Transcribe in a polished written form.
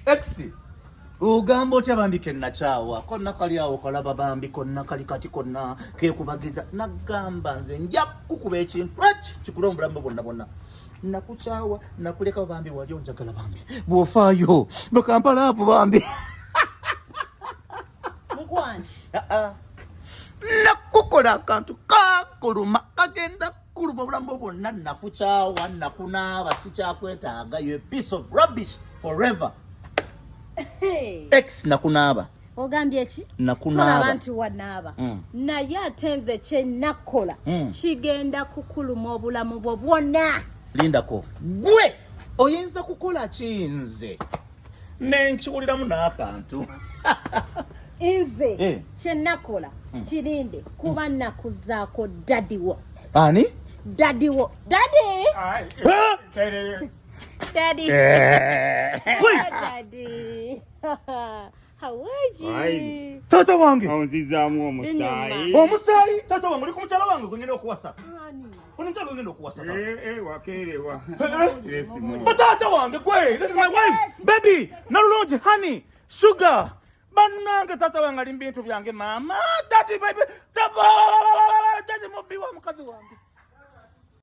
Ex, ogamba otya bambi kenakyawa konna kali awo kalaba bambi konna kali kati konna kekubagiza nagamba nze nja kukuba ekintu eki kikule omubulamu bwonna bwonna. Nakukyawa, nakulekawo bambi, wali onjagala bambi, bw'ofaayo bakampalaavu bambi. Mukwano. Ah, ah. Nakukola akantu kakuluma, kagenda kuluma obulamu bwo bwonna. Nakukyawa, nakunaaba, sikyakwetaaga. You a piece of rubbish forever. Hey. Ex, nakunaaba. Ogambye ki? Nakunaaba. Tolaba nti wanaaba, naye ate nze kyenakola kigenda kukuluma obulamu bwo bwonna. Lindako, gwe oyinza kukola ki nze nenkiwuliramu n'akantu? Nze kyenakola kirinde, kuba nakuzaako daddy wo. Ani? Daddy wo, daddy. Daddy. Wait. Daddy, how are you? Fine. Taata wange. Onzizaamu omusaayi. Omusaayi, taata wange, oli ku mukyala wange gwengenda okuwasa. Ani? Oli mukyala gwengenda okuwasa, taata. Eh, eh, wakeerewa. Rest more. But taata wange gwe, this is my wife, baby, nalulungi, honey, sugar. Bannange, taata wange ali mu bintu byange, maama, daddy, baby, daddy mubbi wa mukazi wange.